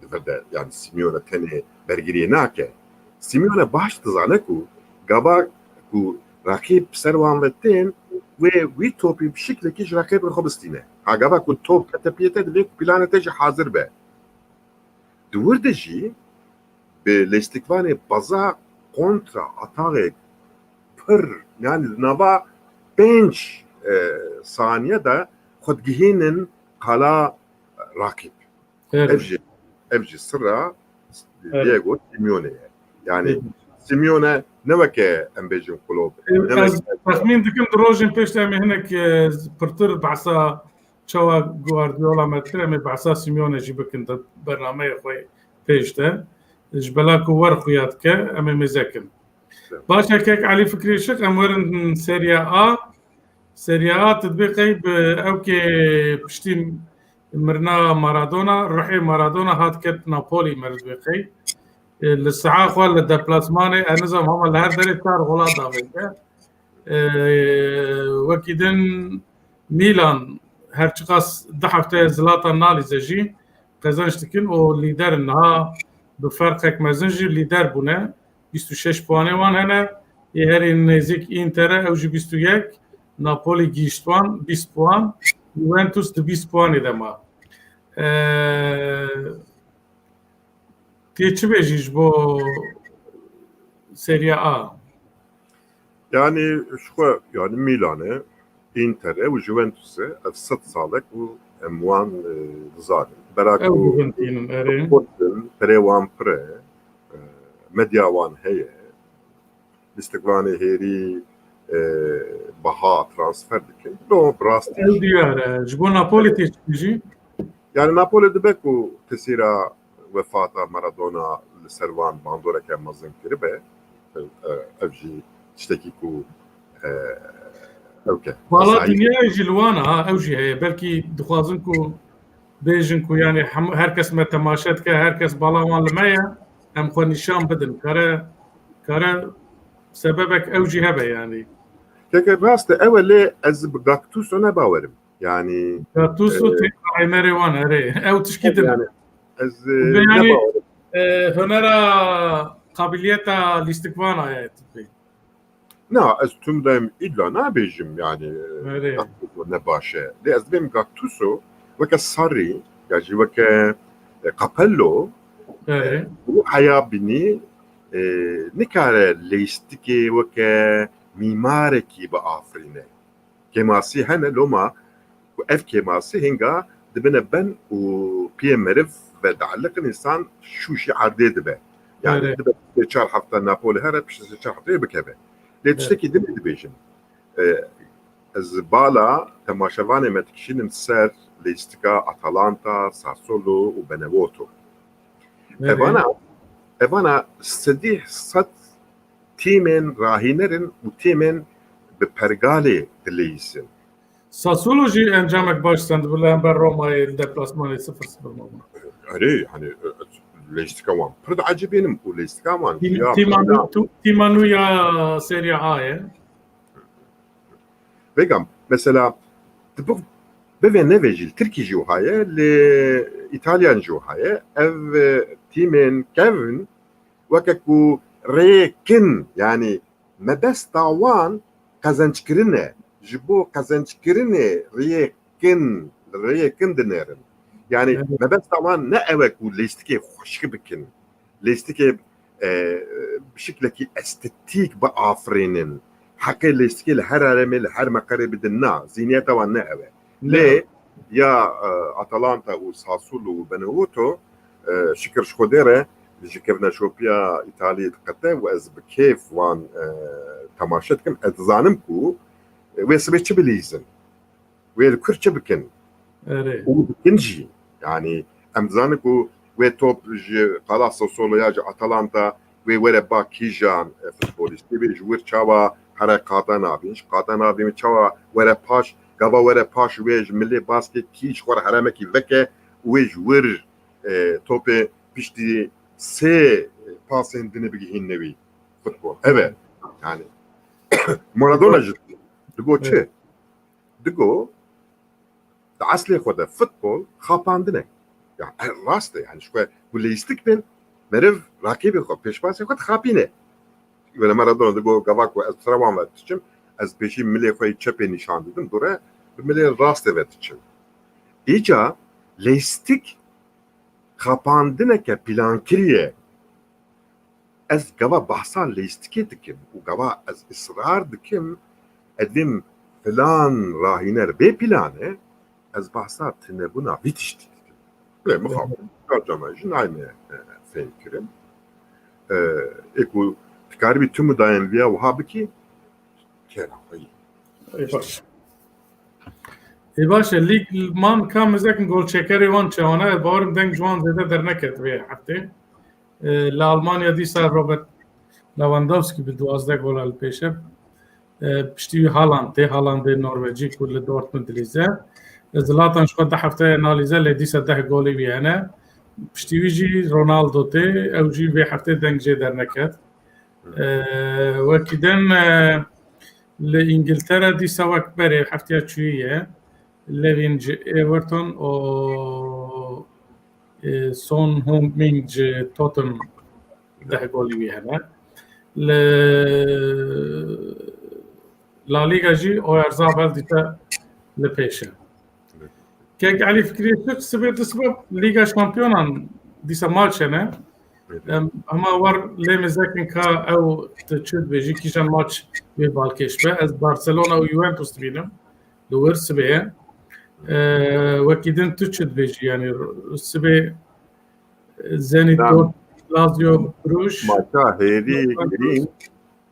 Di vir de, yani Simeone tenê bergiriyê nake. Simeone baş dizane ku gava ku raqîb ser wan ve tên, wê wî topî bi şiklekî ji raqîb re xwe bistîne. Ha gava ku top kete piyê te, divê ku planê te jî hazir be. Di wir de jî bi lêstikvanê baza kontra ataxê pir, yani di nava pênc, e, saniye de xwe digihînin qala raqîb. Evet. Ev jî, ev jî sirra Evet. Diego Simeone ye. Yani Evet. Simeone ne weke em bêjin Klopp, ne Ez weke texmîn dikim di rojên pêş de em ê hinek, e, pirtir behsa çawa Guardiola me dikir, em ê behsa Simeone jî bikin di bernameyê xwe pêş de. Ji bela ku wer xuya dike, em ê mêze kin. Evet. Baş e, kek Elî Fikrî Şik, em werin Serie A. Serie A tu dibê qey bi ewkê piştî mirina Maradona, ruhê Maradona hat ket Napoli, meriv dibê qey. E, li siha xwe li deplasmanê, ez nizam hema li her derê çar gola davête. E, wekî din Milan, her çiqas du hefteye Zlatan nalîze jî, qezenç dikin û lîder in. Niha bi ferqek mezin jî lîder bûne. Bîst û şeş puanê wan hene. Ê herî nêzîk Inter e, ew jî bîst û yek. Napoli gihîşt wan, bîst puan. Juventus di bîst puanê de ma. Ee, tê çi bêjî ji bo Serie A? Yani ji xwe, yani Milan e, Inter e û Juventus e. Ev sed salek û em wan, e, dizanin. Bera Ew ku bibintînin, erê. Sport in, perê wan pir e, e, medya wan heye. Lîstikvanê hêrî, e, baha transfer dikin. No, bi rastî Ew jî. diyar e. Ji bo Napoli tê çi bêjî? Yani Napoli dibe ku tesîra wefata Maradona li ser wan bandoreke mezin kiribe. Ev, ev jî tiştekî ku, e, ew ke. Bala Esayî. Dinyayê jî li wan e, ha, ew jî heye. Belkî dixwazin ku bêjin ku, yani, hem, her kes me temaşe dike, her kes bala wan li me ye, em xwe nîşan bidin. Kare, kare sebebek ew jî hebe, yani. Keke rast e, ew e, lê ez bi Gattuso ne bawerim. Yani, Gattuso e, tê Reimerê wan, erê. Ew tişkî din. Yani, ez, e, Ve yani, ne bawerim. E, hunera, qabiliyeta lîstikvana ye, tu pê. Na, ez tüm dem îlla nabêjim, yani, Erê. Gattuso ne baş e. Lê ez dibêm Gattuso weke Sarri, ya jî weke, e, Capello, Erê. e, ruheya binî, e, nikare leyîstikê weke mîmarekî biafirîne. Kêmasî hene, loma ku ev kêmasî hinga dibine ben û piyê meriv ve dieliqin, însan şûşî erdê dibe. Yani Erê. dibe sê çar hefta Napoli here, piştî sê çar hefteyê bikeve. Lê Evet. tiştekî din ê dibêjim. E, ez bala temaşevanê me dikişînim ser leyîstika Atalanta, Sassuolo û Benevento. Evana, evana sedî sed tîmên rahîner in û tîmên bi pergalê dileyîsin. Sassuolo jî encamek baş stendibi li hember Romayê li deplasmanê sifir sifir mabû. Erê, hani lêstika wan pir diecibînim û lêstika wan jiya Tîma nû, tîma nû ya Serie A ye. Vêga, mesela, tu bi-, bivê nevê jî, li Tirkî jî wiha ye, li Îtalyan jî wiha ye. Ev, e, tîmên kevn weke ku rêkin, yanî mebesta wan qezenckirin e. Ji bo qezenckirinê rêkin, rêkin dinêrin. Yanî Evet. mebesta wan ne ew e ku lêstikê xweşik bikin. Lêstikê, e, bi şiklekî estetîk biafirînin. Heqê lêstikê li her herêmê, li her meqerê bidin. Na, zîniyeta wan ne ew e. Lê ya, e, Atalanta û Sassuolo û Benevento, e, şikir ji Xwedê re ji kevneşopiya Îtaliyê diqete û ez bi kêf wan, e, temaşe dikim. Ez dizanim ku, e, wê sibê çi bilîzin. Wê li kur çi bikin? Erê. Û dikin jî. Yanî em dizanin ku wê top ji qala Sassuolo ya ji Atalanta wê were ba kîjan, e, futbolîstê bê ji wir çawa here qada navîn, ji qada navîn çawa were paş, gava were paş wê ji milê baskê kî ji xwe re heremekî veke û wê ji wir, e, topê piştî sê pasên dinê bigihînine wî futbol. Ev e. Yanî Maradona jî digo çi? Evet. Digo, di eslê xwe de futbol xapandin e. Ya, e, rast e, yani, ji xwe ku leyîstik bin, meriv rakîbê xwe, pêşbasê xwe dixapîne. Wele Maradona digo, gava ku ez sera wan ve diçim, ez pêşî milê xwe yê çepê nîşan didim, dore bi milê rastê ve diçim. Îca leyîstik xapandineke pîlankirî ye. Ez gava behsa leyîstikê dikim û gava ez israr dikim, edvêm filan rahîner bê plan e, ez behsa tinebûna vî tiştî dikim. Lê mixabin, carcana jî nayne, e, fêm kirin. E, ê ku dikaribî tu mudayên viya wiha bikî, kêra xwe yî. Ê baş. Ê baş e, lîg man ka mizekin golçekerê wan çawane, ez bawerim deng ji wan zêde derneket vê heftê. E, li Almanya dîsa Robert Lewandowski bi duwazdeh gola li pêş e. E, piştî wî Haaland tê, Haalandê Norwecî ku li Dortmund dilîze. E, Zlatan ji xwe du hefteyê nalîze, lê dîsa deh golê wî hene. Piştî wî jî Ronaldo tê, ew jî vê heftê deng jê derneket. E, wekî din, e, li Îngiltere dîsa wek berê heftiya çûyî ye. Levin ji Everton û, e, Son Heung-min ji Tottenham deh golî wî hene. Li La Liga jî Oyarzabal dîsa li pêş e. Kek Elî Fikrî, tu sibê, tu sibê Lîga Şampiyonan dîsa maç hene. Em, hema war lê mizekin ka ew tu çi dibêjî, kîjan maç wê balkêş be? Ez Barcelona û Juventus dibînim. Li wir sibê ye. E, wekî din tu çi dibêjî? Yani sibê Zenit Tamam. Dort, Lazio, Bruges, Maça hêrî Juventus, girîn.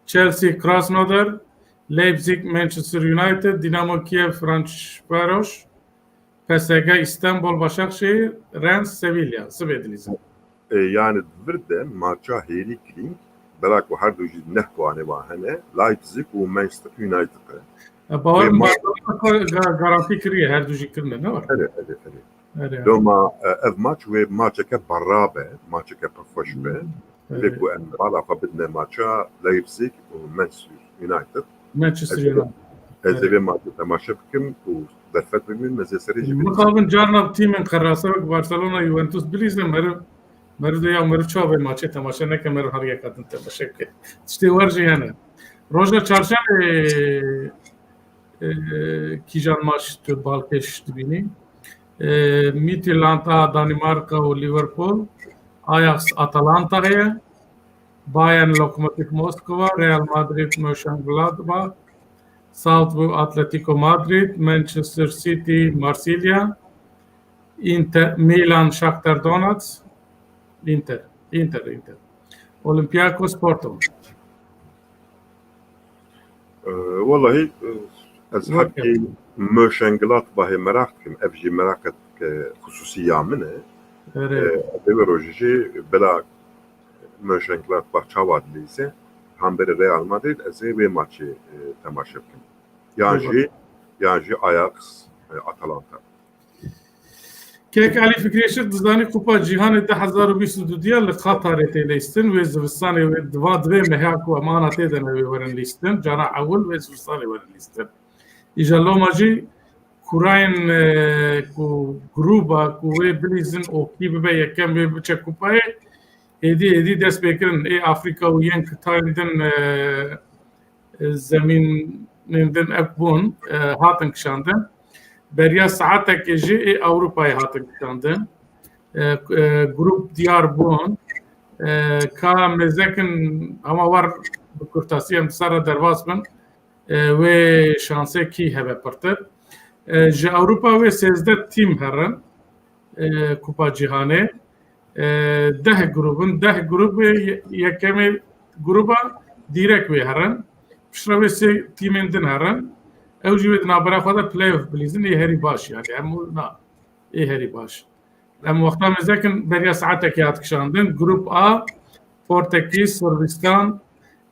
Chelsea, Krasnodar, Leipzig, Manchester United, Dinamo Kiev, Ferencvaros, P S G, İstanbul, Başakşehir, Rennes, Sevilla. Sibê dilîzin. E, yani vir de maça hêrî girîng, bela ku her du jî neh puanê wan hene, Leipzig û Manchester United e. E, bawer Wê ma- Barcelona ga-, garantî kiriye, her du jî kirine, ne var? Erê, erê, erê. Erê. Loma, e, ev maç wê maçeke berra be, maçeke pir xweş be. Vê ku em bala xwe bidine maça Leipzig û Manchester United. Manchester United. Ez ê vê maçê temaşe bikim û derfet bimînim, ez ê serê jî bimînim. Mixabin carna bi tîmên qerase wek Barcelona, Juventus bilîzin, meriv, meriv de ya meriv çawa vê maçê temaşe neke, meriv her yeka din temaşe bike. Tiştê wer jî hene. Roja çarşemê, e, kîjan maç tu balkêş dibînî? E, Midtjylland a Danimarka û Liverpool, Ajax Atalanta heye, Bayern Lokomotiv Moskova, Real Madrid Mönchengladbach, Salzburg Atletico Madrid, Manchester City Marsilya, Inter, Milan Shakhtar Donetsk, Inter, Inter, Inter. Olympiakos Porto. E, wellahî, e, ez Weke. Herkê Mönchengladbachê meraq dikim. Ev jî meraqek, e, xisûsî ya min e. Erê. Vê rojê jî bila Mönchengladbach çawa dilîze, hemberî Real Madrid, ez ê wê maçê, e, temaşe bikim. Yan jî, yan jî Ajax, e, Atalanta. Kek Elî Fikrî Işık, dizanî Kupa Cîhanê du hezar û bîst û du diya li Qatarê tê lîstin, wê zivistanê wê diva divê meha ku em ana tê de ne wê werin lîstin, cara ewil wê zivistanê werin lîstin. Îja loma jî kurayên, e, ku gruba ku wê bilîzin û kî bibe yekem wê biçe kupayê, êdî, êdî dest pê kirin. Ê Afrîka û yên kitayên din, e, e, zemînên din ev bûn, e, hatin kişandin. Beriya saetekê jî ê Ewropayê hatin kişandin. E, e, grup diyar bûn. E, ka mêzekin hema war bi kurtasî em ser re derbas bin. E, wê şansê kî hebe pirtir. E, ji Ewropa wê sêzdeh tîm herin, e, Kupa Cîhanê. E, deh grûb in, deh grûbê ye-, yekemê grûba dîrek wê herin. Piştre wê sê tîmên din herin. Ew jî wê di navbera xwe de playoff bilîzin, ê herî baş, yani hemû na, ê herî baş. Em wexta mêzekin beriya saetekê hat kişandin. Grup A, Portekîz, Sırbistan,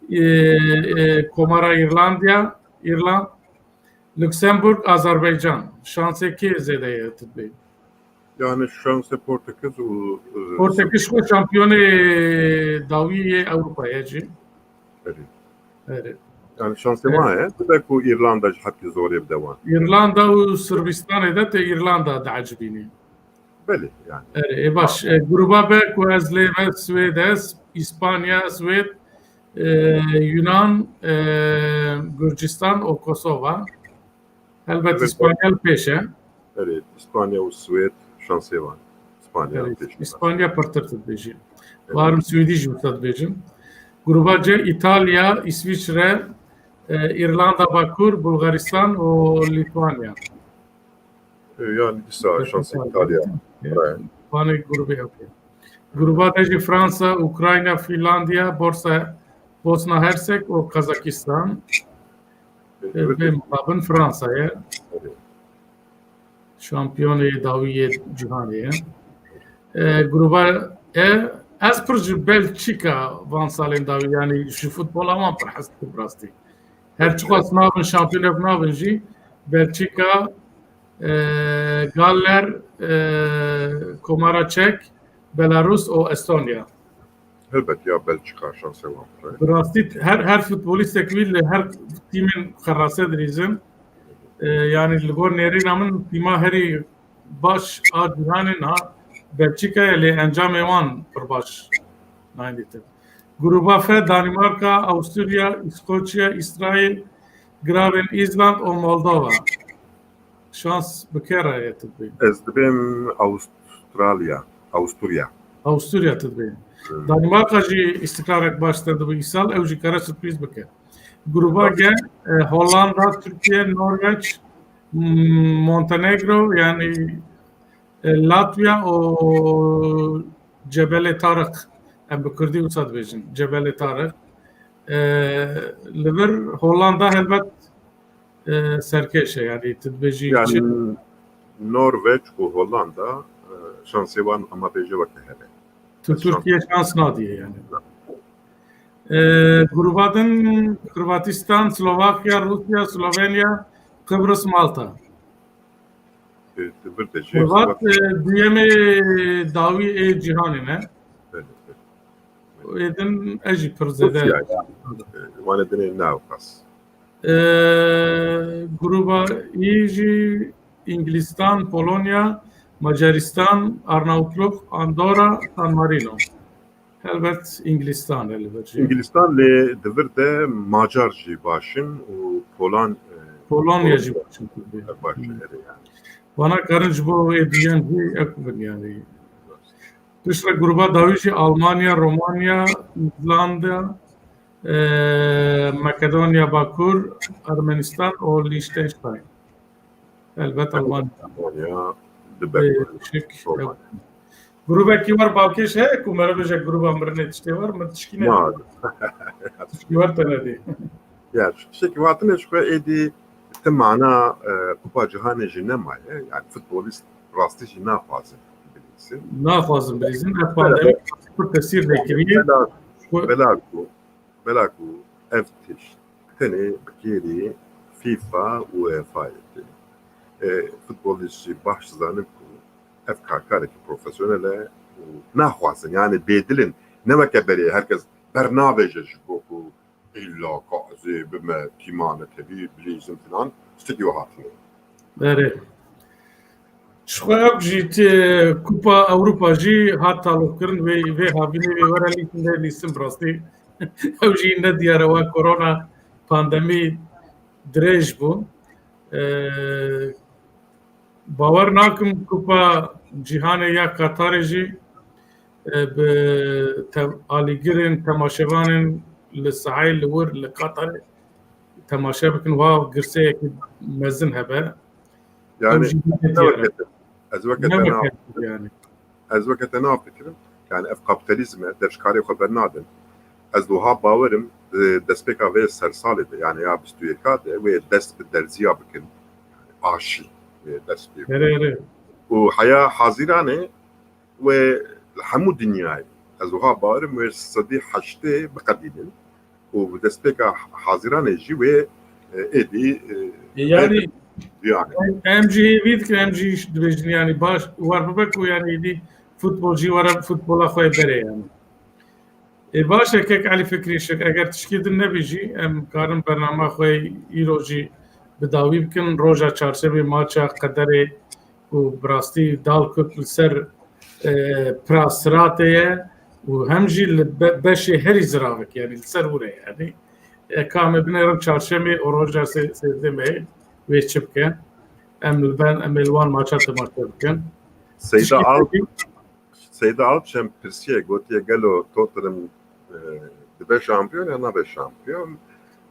e, e, Komara Îrlandiya, Îrland, Luksemburg, Azerbaycan. Şansê kê zêde ye tu dibê? Yani şansê Portekiz û, e, Portekiz xwe şampiyonê dawî yê Ewropa ye jî. Erê. Erê. Yani şansê wan heye. Dibe ku Îrlanda ji hepkî zorê bide wan. Îrlanda û Sırbistanê de te Îrlanda diecibînî. Belê yani. Erê, e, baş. E, gruba B ku ez lê me Swêd e, Îspanya, Swêd, e, Yunan, e, Gurcistan û Kosova. Helbet Îspanya li pêş e. Erê, Îspanya û Swêd şansê wan. Îspanya pêş. Îspanya pirtir tu dibêjî. Barim Swêdî jî wisa dibêjin. Gruba C, Îtalya, Îsviçre, e, Îrlanda Bakur, Bulgaristan û Lîtwanya. E, yani dîsa şansê Îtalya. Panê grubê ew. Gruba D jî Fransa, Ukrayna, Fînlandiya, Borsa, Bosna Hersek û Kazakistan. E, vê muqabil Fransa ye. Şampiyonê dawî yê cîhanê ye. E, gruba E, ez pir ji Belçîka van salên dawî, yani ji futbola wan pir hez dikim rastî. Her çiqas nabin şampiyonê nabin jî, Belçîka, e, Galler, e, Komara Çek, Belarus û Estonya. Helbet ya Belçîka şansê wan pir e. Bi rastî her, her futbolîstek wî li her tîmên xerase dirîzin. E, yani li gor nêrîna min tîma herî baş a cîhanê niha Belçîka ye, lê encamê wan pir baş nayên dîtin. Gruba F, Danimarka, Avusturya, Îskoçya, Îsraîl, Grabên Îsland û Moldova. Şans bi kê re ye tu dibê? Ez dibêm Avustralya, Avusturya. Avusturya tu dibê. Hmm. Danimarka jî îstikrarek baş te dibe îsal, ew jî kare sürprîz bike. Gruba G, e, Hollanda, Tirkiye, Norveç, m, Montenegro, yani, e, Latvya û Cebelê Tarık. Em bi kurdî wisa dibêjin. Cebelê Tarık. E, li vir Hollanda helbet, e, serkêş e, yani tu dibêjî Yani çi? Norveç û Hollanda, e, şansê wan hema bêje weke hene. Tu Tirkiye şans nadiye yani. E, gruba din Hırvatistan, Slovakya, Rusya, Slovenya, Kıbrıs, Malta. E, tu vir de jî Hırvat, e, duyemê dawî ê cîhanê ne. Belê, belê. Ê din ez jî pir zêde. Rusya ya. E, wan ê dinê ne ewqas. E, gruba î jî Îngilîstan, Polonya, Macaristan, Arnavutluk, Andorra, San Marino. Helbet Îngilîstan e li vir jî. Îngilîstan lê di vir de Macar jî baş in û Polan, e, Polonya jî baş in. Baş in, erê yani. Vana karin ji bo wê duyan jî ev bin yani. Piştre gruba dawî jî Almanya, Romanya, Îzlanda, e, Makedonya Bakur, Ermenistan û Liechtenstein. Helbet Almanya. Almanya dibe. Ee, şik, Romanya. Grûbekî wer balkêş heye ku mere bêje grûba mirinê tiştê wer, min tişkî ne. Na. Tişkî wer te nedî. Ya, tiştekî hatine ji xwe êdî ti mana, e, Kupa Cîhanê jî nemaye. Yani futbolîst rastî jî naxwazin. Naxwazim bilîzin. Ev pandemî pir tesîr nekiriye. Bela ku, bela ku ev tişt tenê bi kêrî FIFA û UEFA yê tê. E, futbolîst jî baş dizanin ku ev karkarekî profesyonel e û naxwazin, yani bêdil in. Ne weke berê herkes bernavêje ji bo ku îlla ka ez ê bime tîma netewî bilîzim filan, stûdyo hatine. Erê. Ji xwe ew jî ti-, Kupa Ewropa jî hat talûkkirin, vê, vê havînê vê were lîstin, lê lîstin bi rastî. Ew jî ne diyar e, wa korona pandemî dirêj bû. Ee, Bawer nakim Kupa Cîhanê ya Qatarê jî, e, bi te-, alîgirên temaşevanên li sahayê li wir li Qatarê temaşe bikin, wa girseyekî mezin hebe. Ew Yani, jî ne ne diyar e. weke te-, ez weke Ne te nav, weke yani. ez weke te nav fikirim. Yani, ev kapitalizm e, dev ji karê xwe bernadin. Ez wiha bawerim, di destpêka vê sersalê de, yani ya bîst û yeka de, wê dest bi derziya bikin. Aşî, wê dest pê Erê, erê. Û heya Haziranê wê li hemû dinyayê, ez wiha bawerim, wê sedî heştê biqedînin. Û bi destpêka Haziranê jî wê, e, êdî, e, E, yani, vê, yani. em, em jî hêvî dikin, em jî dibêjin, yani baş, war bibe ku yani êdî futbol jî were futbola xwe berê yani. Ê, baş e, kek Elî Fikrî Şik, eger tişkî din nebî jî, em karin bernama xwe îro jî bi dawî bikin. Roja çarşemê maça qederê û bi rastî dal kut li ser, e, pira siratê ye û hem jî li be-, beşê herî ziravek, yani li ser wir e yani. E, ka em ê binêrin çarşemê û roja sê-, sêzdemê wê çi bike? Em li ben, em ê li wan maça temaşe bikin. Seyda Tişkî Alp, din Seyda Alp şem pirsiye, gotiye gelo Tottenham, e, dibe şampiyon ya nabe şampiyon?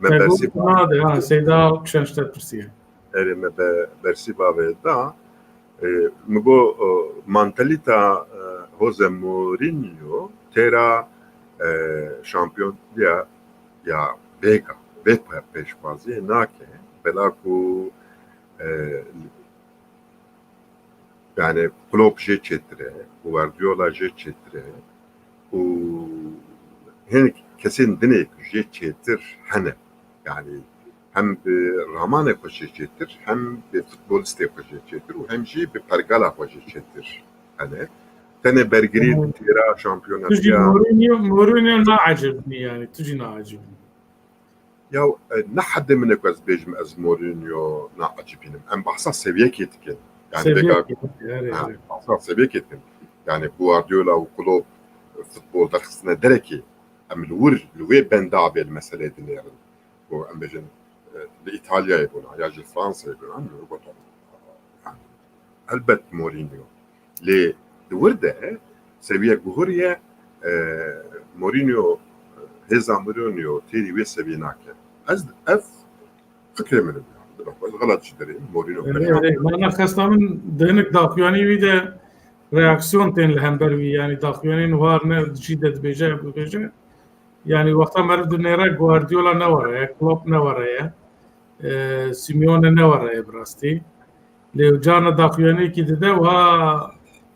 Me Te bersî got nade, ha, Seyda Alp şem ji te pirsiye. Erê, me be-, bersî bavê da. E, mi got, e, mantalîta, e, Jose Mourinho têra, e, şampiyonliya ya vêka, vê pe-, pêşwaziyê nake. Bela ku, e, yani Klopp jê çêtir e, Guardiola jê çêtir e û hinek kesên dinê ku jê çêtir hene. Yani hem bi ramanê xwe jê çêtir, hem bi futbolistê xwe jê çêtir û hem jî bi pergala xwe jê çêtir hene. Tenê bergirî Evet. têra Tu jî şampiyonatiya Mourinho, Mourinho naecibî yani, tu jî naecibî. Ya, e, ne hedê min e ku ez bêjim ez Mourinho naecibînim. Em bahsa seviyekê dikin. Yani Seviyekê, vêga, evet, ha, evet. bahsa seviyekê dikin. Yani Guardiola û Klopp futbol derxistine derekê. Em li wir, li wê benda bê li meseleyê dinêrin. Ku em bêjin, e, li Îtalyayê bûna, ya ji Fransayê bûna, em li wir gotin. Yani, elbet Mourinho. Lê di wir de seviye guhuriye, e, Mourinho, hêza Mourinho têrî wê seviyê nake. Ez, ev fikrê min e. Di xwe ez xelet jî derê, Mourinho Erê, berê. erê. Mana xesta min di hinek daxuyanî wî de reaksiyon tên li hember wî, yani daxuyanî nihar ne jî de dibêje, ev dibêje. Yani wexta meriv dinêre Guardiola ne were ye, Klopp ne were ye, e, Simeone ne were ye bi rastî. Lê carna daxuyaniyekî dide wiha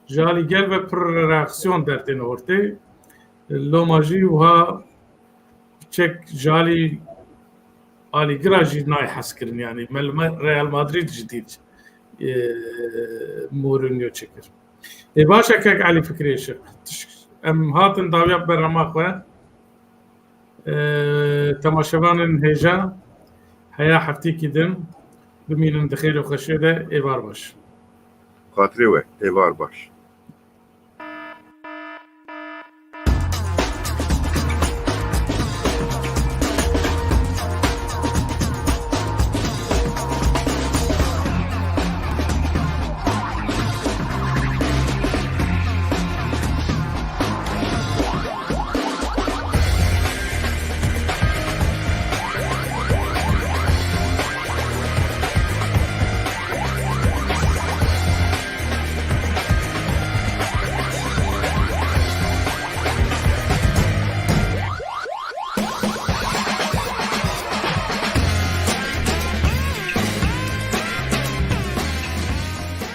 ji alî gel ve pir reaksiyon dertêne ortê. Loma jî wiha çek ji alî alîgira jî nayê hezkirin, yani me li me Real Madrid jî dît, e, Mourinho çi kir. Ê baş e kek Elî Fikrê Şik. Em hatin dawiya bernama xwe. E, temaşevanên hêja, heya heftîkî din bimînin di xêr û xweşiyê de, êvar baş. Xatirê we, êvar baş.